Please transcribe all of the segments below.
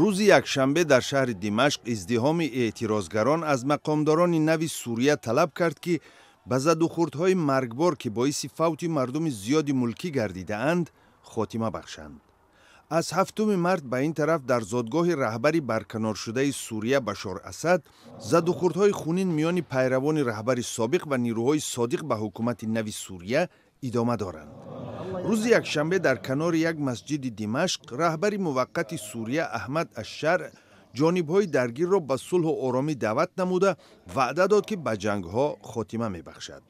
Рӯзи якшанбе дар шаҳри Димашқ издиҳоми эътирозгарон аз мақомдорони нави Сурия талаб кард, ки ба задухӯрдҳои маргбор, ки боиси фавти мардуми зиёди мулкӣ гардидаанд, хотима бахшанд. Аз 7 март ба ин тараф дар зодгоҳи раҳбари барканоршудаи Сурия Башор Асад задухӯрдҳои хунин миёни пайравони раҳбари собиқ ва нирӯҳои содиқ ба ҳукумати нави Сурия идома доранд. Рӯзи якшанбе дар канори як масҷиди Димашқ раҳбари муваққати Сурия Аҳмад Ашшаръ ҷонибҳои даргирро ба сулҳу оромӣ даъват намуда, ваъда дод, ки ба ҷангҳо хотима мебахшад.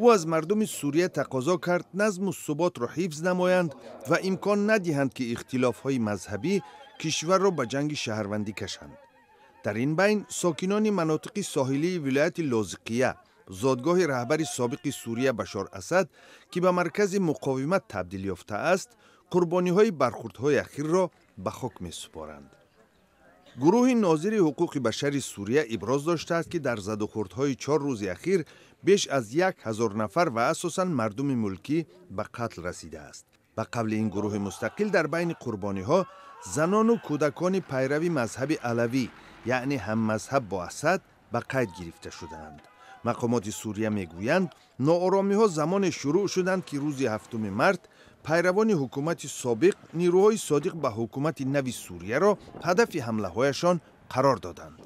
Ӯ аз мардуми Сурия тақозо кард, назму суботро ҳифз намоянд ва имкон надиҳанд, ки ихтилофҳои мазҳабӣ кишварро ба ҷанги шаҳрвандӣ кашанд. Дар ин байн сокинони манотиқи соҳилии вилояти Лозиқия, зодгоҳи раҳбари собиқи Сурия Башор Асад, ки ба маркази муқовимат табдил ёфтааст, қурбониҳои бархӯрдҳои ахирро ба хок месупоранд. Гурӯҳи нозири ҳуқуқи башари Сурия иброз доштааст, ки дар задухӯрдҳои 4 рӯзи ахир беш аз 1000 нафар ва асосан мардуми мулкӣ ба қатл расидааст. Ба қавли ин гурӯҳи мустақил, дар байни қурбониҳо занону кӯдакони пайрави мазҳаби алавӣ, яъне ҳаммазҳаб бо Асад, ба қайд гирифта шудаанд. Мақомоти Сурия мегӯянд, нооромиҳо замоне шурӯъ шуданд, ки рӯзи 7 март пайравони ҳукумати собиқ нирӯҳои содиқ ба ҳукумати нави Сурияро ҳадафи ҳамлаҳояшон қарор доданд.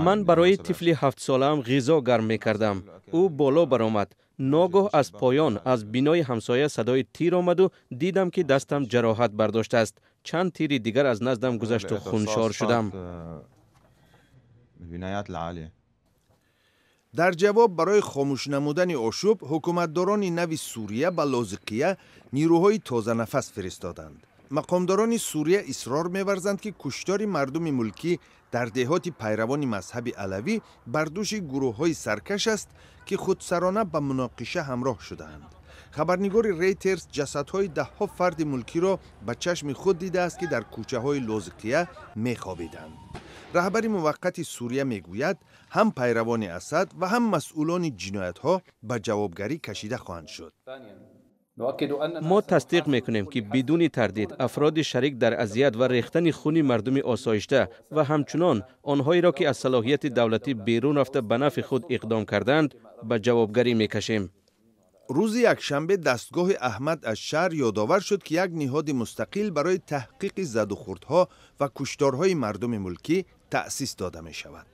Ман барои тифли 7-солаам ғизо гарм мекардам. Ӯ боло баромад. Ногоҳ аз поён, аз бинои ҳамсоя, садои тир омаду дидам, ки дастам ҷароҳат бардоштааст. Чанд тири дигар аз наздам гузашту хуншор шудам. Дар ҷавоб барои хомӯш намудани ошӯб ҳукуматдорони нави Сурия ба Лозиқия нирӯҳои тозанафас фиристоданд. Мақомдорони Сурия исрор меварзанд, ки куштори мардуми мулкӣ дар деҳоти пайравони мазҳаби алавӣ бар дӯши гурӯҳҳои саркаш аст, ки худсарона ба муноқиша ҳамроҳ шудаанд. Хабарнигори Рейтерс ҷасадҳои даҳҳо фарди мулкиро ба чашми худ дидааст, ки дар кӯчаҳои Лозиқия мехобиданд. Раҳбари муваққати Сурия мегӯяд, ҳам пайравони Асад ва ҳам масъулони ҷиноятҳо ба ҷавобгарӣ кашида хоҳанд шуд. Мо тасдиқ мекунем, ки бидуни тардид афроди шарик дар азият ва рехтани хуни мардуми осоишта ва ҳамчунон онҳоеро, ки аз салоҳияти давлатӣ берун рафта, ба нафъи худ иқдом кардаанд, ба ҷавобгарӣ мекашем. Рӯзи якшанбе дастгоҳи Аҳмад Ашшаръ ёдовар шуд, ки як ниҳоди мустақил барои таҳқиқи задухӯрдҳо ва кушторҳои мардуми мулкӣ таъсис дода мешавад.